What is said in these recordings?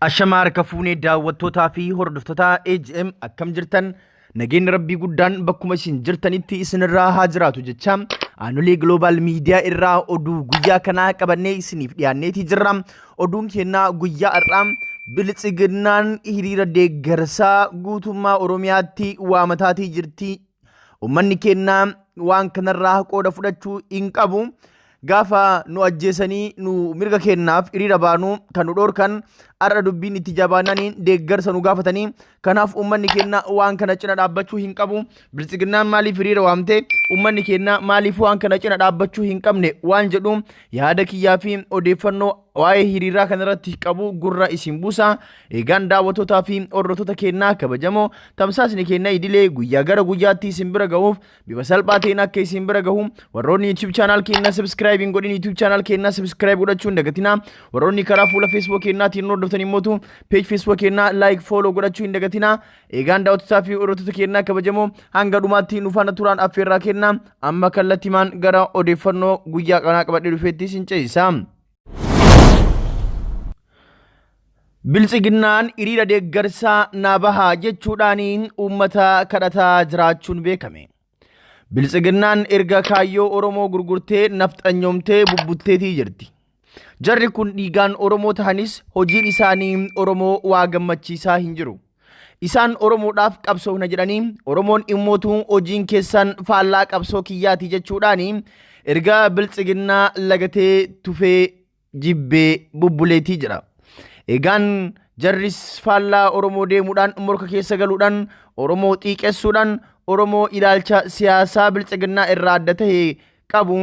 Ashamaa harka fuunee daawwattootaa fi hordoftoota AGM akkam jirtan? Nageenyi rabbii guddaan bakkuma isin jirtanitti isinirraa haa jiraatu jecha Aanolee Global Media irraa oduu guyyaa kanaa qabannee isiniif dhiyaanneetii jirra. Oduun kennaa guyyaa har'aa Biltsiginnaan hiriira deeggarsaa guutummaa Oromiyaatti waamataatii jirti. Uummanni kennaa waan kanarraa qooda fudhachuu hin qabu. Gaafa nu ajjeesanii nu mirga kennaaf hiriira baanu kan nu dhoorkan har'a dubbiin itti jabaananii deeggarsa nu gaafatanii, kanaaf uummanni keenya waan kana cina dhaabbachuu hin qabu. Biltsiginnaan maaliif hiriira waamte? Uummanni keenya maaliif waan kana cina dhaabbachuu hin qabne? Waan jedhu yaada kiyyaa fi odeeffannoo waa'ee hiriiraa kanarratti qabu gurra isin buusa. Eegaan daawwattootaa fi hordoftoota keenyaa kabajamoo, tamsaasni keenya idilee guyyaa gara guyyaatti isin bira gahuuf bifa salphaa ta'een akka isin bira gahu warroonni YouTube channel keenya subscribe hin godhin YouTube channel keenya subscribe godhachuu hin dagatinaa. Warroonni karaa fuula Facebook keenyaatiin nu hordoftan immoo page Facebook keenyaa like, follow godhachuu hin dagatinaa. Eegaan daawwattootaa fi hordoftoota keenyaa kabajamoo, hanga dhumaatti nu faana turaan affeerraa kennaa. Amma kallattimaan gara odeeffannoo guyyaa kanaa qabadhee dhufeetti isin ceesisa. Biltsiginnaan hiriira deeggarsaa naa bahaa jechuudhaan uummata kadhataa jiraachuun beekame. Biltsiginnaan erga kaayyoo Oromoo gurgurtee nafxanyoomtee bubbutteetii jirti. Jarri kun dhiigaan Oromoo tahanis hojiin isaanii Oromoo waa gammachiisaa hin jiru. Isaan Oromoodhaaf qabsoofna jedhanii Oromoon immootu hojiin keessan faallaa qabsoo kiyyaati jechuudhaan erga biltsiginnaa lagatee tufee jibbee bubbuleetii jira. Egaan jarris faallaa Oromoo deemuudhaan morka keessa galuudhaan Oromoo xiiqessuudhaan Oromoo ilaalcha siyaasaa biltsiginnaa irraa adda ta'e qabu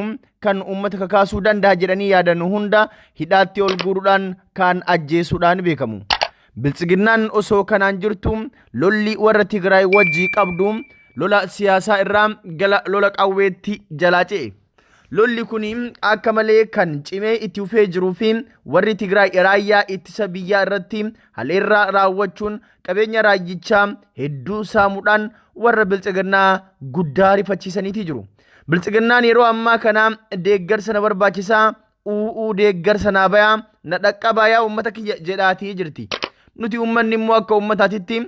kan uummata kakaasuu danda'a jedhanii yaadan hunda hidhaatti ol guuruudhaan kaan ajjeesuudhaan beekamu. Biltsiginnaan osoo kanaan jirtu lolli warra Tigraay wajjii qabdu lola siyaasaa irraa gara lola qawweetti jalaa ce'e. Lolli kun akka malee kan cimee itti fufee jiruu fi warri Tigraay raayyaa ittisa biyyaa irratti haleerraa raawwachuun qabeenya raayyichaa hedduu saamuudhaan warra biltsiginnaa guddaa rifachiisaniiti jiru. Biltsiginnaan yeroo ammaa kana deeggarsa na barbaachisaa, u'uu deeggarsa naa bayaa, na dhaqqabaa yaa uummata kiyya jedhaatii jirti. Nuti uummanni immoo akka uummataatitti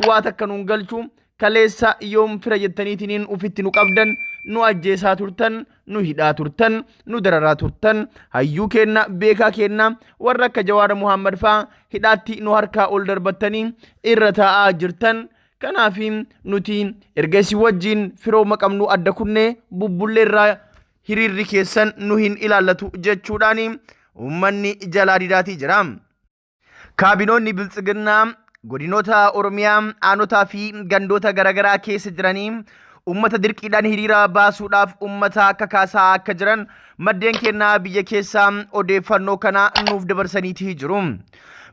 waa takka nuun galchu, kaleessa yoom fira jettaniitiin ufitti nu qabdan, nu ajjeesaa turtan, nu hidhaa turtan, nu dararaa turtan, hayyuu keenna, beekaa keenna warra akka Jawaar Muhammad faa hidhaatti nu harkaa ol darbattanii irra taa'aa jirtan. Kanaaf nuti erga isin wajjin firooma qabnu adda kunnee bubbullee irraa hiriirri keessan nu hin ilaallatu jechuudhaan uummanni jalaa didaatii jira. Kaabinoonni biltsiginnaa godinoota Oromiyaa aanotaa fi gandoota garaagaraa keessa jiranii uummata dirqiidhaan hiriira baasuudhaaf uummata kakaasaa akka jiran maddeen kennaa biyya keessaa odeeffannoo kana nuuf dabarsaniitii jiru.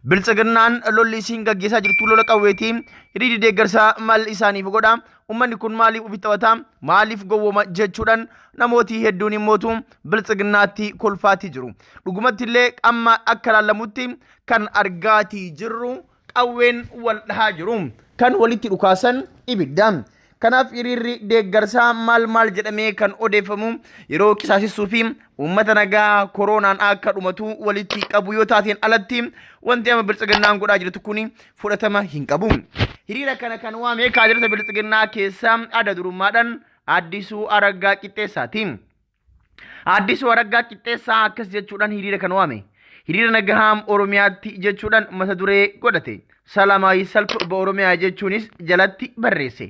Biltsiginnaan lolli isiin gaggeessaa jirtu lola qawweeti. Hiriirri deeggarsaa maal isaaniif godha? Uummanni kun maaliif ofitti taphata? Maaliif gowwooma jechuudhaan namooti hedduun immootu biltsiginnaatti kolfaatii jiru. Dhugumatti illee amma akka laallamutti kan argaatii jirru qawween wal dhahaa jiru. Kan walitti dhukaasan ibidda. Kanaaf hiriirri deeggarsaa maal maal jedhamee kan odeeffamu yeroo qisaasessuu fi uummata nagaa koronaan akka dhumatu walitti qabu yoo taateen alatti wanti amma biltsiginnaan godhaa jirtu kun fudhatama hin qabu. Hiriira kana kan waame kaadirota biltsiginnaa keessaa adda durummaadhaan Addisuu Araggaa Qixxeessaati. Addisuu Araggaa Qixxeessaa akkas jechuudhaan hiriira kan waame. Hiriira nagahaa Oromiyaatti jechuudhaan mata duree godhate. Salaamaayii salph Oromiyaa jechuunis jalatti barreesse.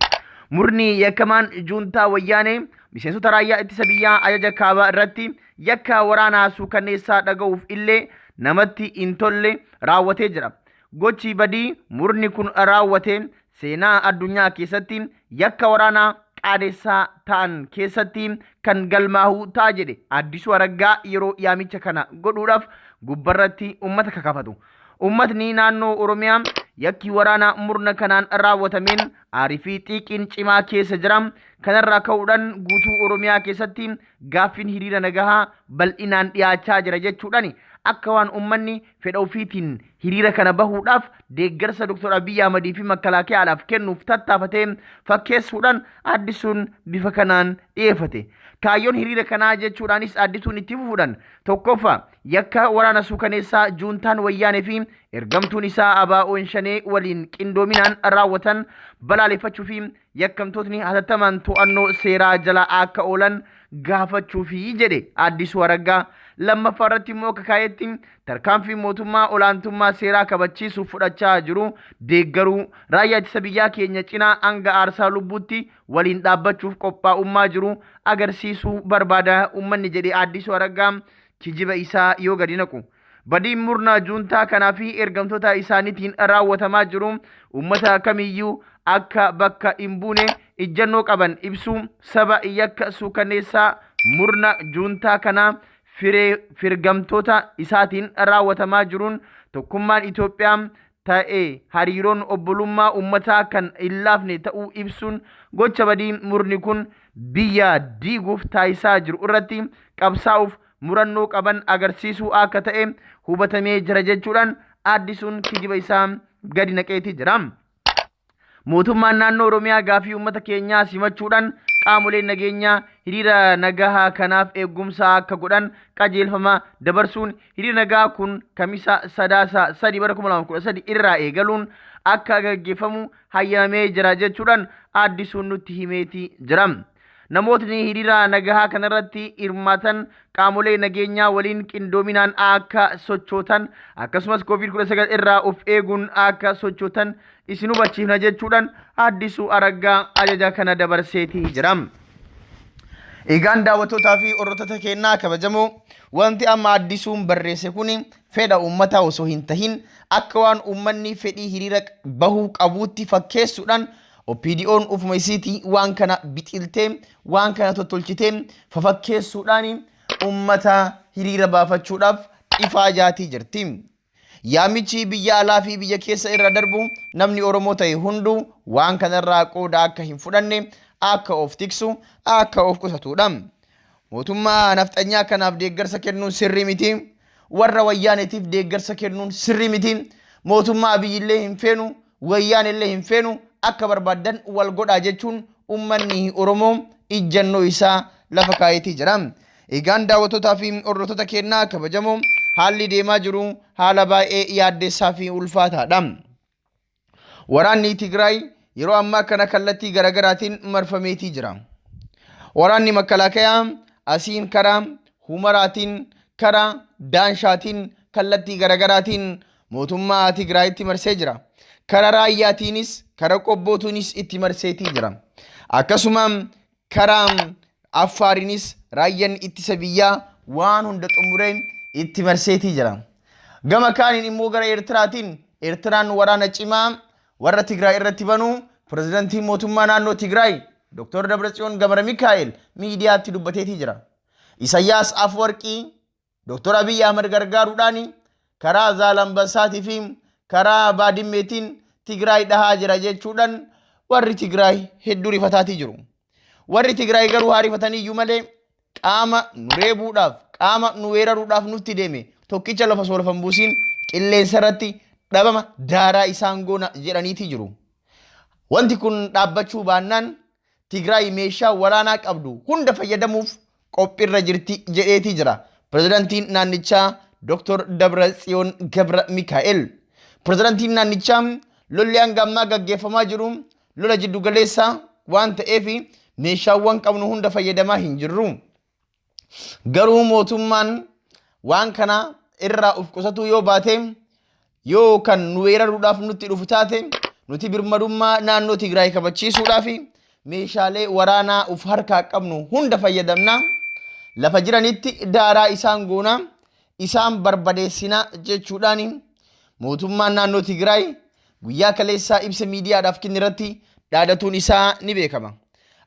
Murni yakkamaan juuntaa wayyaanee miseensota raayyaa ittisa biyyaa ajaja kaabaa irratti yakka waraanaa suukanneessaa dhaga'uuf illee namatti hin tolle raawwatee jira. Gochi badii murni kun raawwate seenaa addunyaa keessatti yakka waraanaa qaanessaa ta'an keessatti kan galmaa'u ta'a jedhe Addisuu Araggaa yeroo yaamicha kana godhuudhaaf gubbarratti uummata kakafatu. Uummatni naannoo Oromiyaa yakki waraanaa murna kanaan raawwatameen aarii fi xiiqiin cimaa keessa jira. Kanarraa ka'uudhaan guutuu Oromiyaa keessatti gaaffiin hiriira nagahaa bal'inaan dhiyaachaa jira jechuudhaan akka waan ummanni fedha ofiitiin hiriira kana bahuudhaaf deeggarsa Dr. Abiyyi Ahmadii fi makalaakiyaadhaaf kennuuf tattaafatee fakkeessuudhaan Addisuun bifa kanaan dhiyeeffate. Kaayyoon hiriira kanaa jechuudhaanis Addisuun itti fufuudhaan, tokkoffaa, yakka waraana suukaneessaa juuntaan Wayyaanee fi ergamtuun isaa ABO'n Shanee waliin qindoominaan raawwatan balaaleffachuu fi yakkamtootni hatattamaan to'annoo seeraa jala akka oolan gaafachuu fi jedhe Addisuu Araggaa. Lammaffaa irratti immoo akka kaayetti, tarkaanfii mootummaa olaantummaa seeraa kabachiisuuf fudhachaa jiru deeggaruu, raayyaa ittisa biyyaa keenya cinaa hanga aarsaa lubbuutti waliin dhaabbachuuf qophaa'ummaa jiru agarsiisuu barbaada uummanni jedhe Addisuu Araggaa kijiba isaa yoo gadi naqu. Badiin murna juuntaa kanaa fi ergamtoota isaaniitiin raawwatamaa jiru uummata kamiyyuu akka bakka hin buune ijjannoo qaban ibsuu, saba yakka suukaneessaa murna juuntaa kanaa firee firgamtoota isaatiin raawwatamaa jiruun tokkummaan Itoophiyaa ta'e hariiroon obbolummaa uummataa kan hin laafne ta'uu ibsuun, gocha badii murni kun biyya diiguuf taasisaa jiru irratti qabsaa'uuf murannoo qaban agarsiisuu akka ta'e hubatamee jira jechuudhaan Addisuun kijiba isaa gadi naqeetii jira. Mootummaan naannoo Oromiyaa gaafii uummata keenyaa simachuudhaan qaamoleen nageenyaa hiriira nagahaa kanaaf eegumsa akka godhan qajeelfama dabarsuun, hiriira nagaa kun Kamisa Sadaasa 3 bara 2013 irraa eegaluun akka gaggeeffamu hayyamamee jira jechuudhaan Addisuun nutti himeetii jira. Namootni hiriira nagahaa kanarratti hirmaatan qaamolee nageenyaa waliin qindoominaan akka sochootan, akkasumas COVID-19 irraa of eeguun akka sochootan isin hubachiifna jechuudhaan Addisuu Araggaa ajaja kana dabarseetii jira. Egaan daawwattootaa fi hordoftoota keenyaa kabajamoo, wanti amma Addisuun barreesse kun fedha uummataa osoo hin tahin akka waan uummanni fedhii hiriira bahuu qabuutti fakkeessuudhaan OPDO'n ufuma isiitii waan kana bixiltee, waan kana tottolchitee fafakkeessuudhaan uummata hiriira baafachuudhaaf ifaa jaatii jirti. Yaamichi biyya alaa fi biyya keessa irra darbu namni Oromoo ta'e hunduu waan kanarraa qooda akka hin fudhanne, akka of tiksu, akka of qusatudha. Mootummaa nafxanyaa kanaaf deeggarsa kennuun sirrii miti. Warra Wayyaaneetiif deeggarsa kennuun sirrii miti. Mootummaa Abiyyillee hin feenu, Wayyaanillee hin feenu, akka barbaaddan wal godhaa jechuun uummanni Oromoo ijjannoo isaa lafa kaayetii jira. Egaan daawwattootaa fi hordoftoota keenyaa kabajamoo, haalli deemaa jiru haala baay'ee yaaddessaa fi ulfaataadha. Waraanni Tigraay yeroo ammaa kana kallattii garaagaraatiin marfameetii jira. Waraanni makalaakayaa asiin karaa Humaraatiin, karaa Daanshaatiin, kallattii garaagaraatiin mootummaa Tigraayitti marsee jira. Karaa Raayyaatiinis, karaa Qobbootuunis itti marseetii jira. Akkasuma karaa Affaariinis raayyaan ittisa biyyaa waan hunda xumuree itti marseetii jira. Gama kaaniin immoo gara Eertiraatiin, Eertiraan waraana cimaa warra Tigraay irratti banuu pirezidantiin mootummaa naannoo Tigraay Dr. Dabratsiyoon Gabra Mikaa'el miidiyaatti dubbateetii jira. Isayyaas Afwarqii Dr. Abiyyi Ahmad gargaaruudhaan karaa Zaalambasaatii fi karaa Baadimmeetiin Tigraay dhahaa jira jechuudhaan warri Tigraay hedduu rifataatii jiru. Warri Tigraay garuu haa rifatanii iyyuu malee, qaama nu reebuudhaaf, qaama nu weeraruudhaaf nutti deeme tokkicha lafa soolafan buusiin qilleensa irratti dhabama daaraa isaan goona jedhaniitii jiru. Wanti kun dhaabbachuu baannaan Tigraay meeshaa waraanaa qabdu hunda fayyadamuuf qophiirra jirti jedheetii jira. Pirezidantiin naannichaa Dr. Dabra Tsiyoon Gabra Mikaa'el. Pirezidantiin naannichaa lolli hanga ammaa gaggeeffamaa jiru lola jiddu galeessaa waan ta'eef meeshaawwan qabnu hunda fayyadamaa hin jirru. Garuu mootummaan waan kana irraa of qusatuu yoo baate, yoo kan nu weeraruudhaaf nutti dhufu taate, nuti birmadummaa naannoo Tigraay kabachiisuudhaaf meeshaalee waraanaa of harkaa qabnu hunda fayyadamna. Lafa jiranitti daaraa isaan goona, isaan barbadeessina jechuudhaan mootummaan naannoo Tigraay guyyaa kaleessaa ibsa miidiyaadhaaf kenne irratti dhaadatuun isaa ni beekama.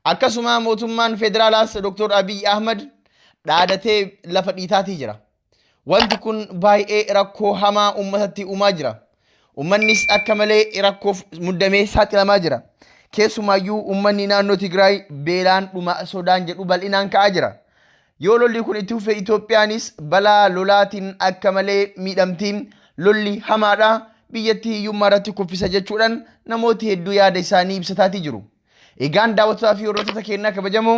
Akkasuma mootummaan federaalaas Dr. Abiy Ahmad dhaadatee lafa dhiitaatii jira. Wanti kun baay'ee rakkoo hamaa uummatatti uumaa jira. Uummannis akka malee rakkoof muddamee saaxilamaa jira. Keessumaayyuu uummanni naannoo Tigraay beelaan dhuma sodaan jedhu bal'inaan ka'aa jira. Yoo lolli kun itti fufe Itoophiyaanis balaa lolaatiin akka malee miidhamti. Lolli hamaadha. Biyyattii hiyyummaa irratti kuffisa jechuudhaan namooti hedduu yaada isaanii ibsataatii jiru. Egaan daawwattootaa fi hordoftoota keenyaa kabajamoo,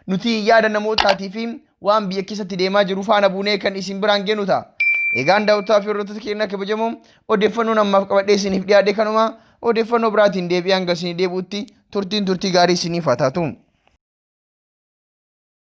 nuti yaada namootaatii fi waan biyya keessatti deemaa jiru faana buunee kan isin biraan geenu ta'a. Egaan daawwattootaa fi hordoftoota keenyaa kabajamoo, odeeffannoon ammaaf qabadhee isiniif dhiyaadhe kanuma. Odeeffannoo biraatiin deebi'ee hanga isinii deebi'utti turtiin turtii gaarii isiniif haa taatu.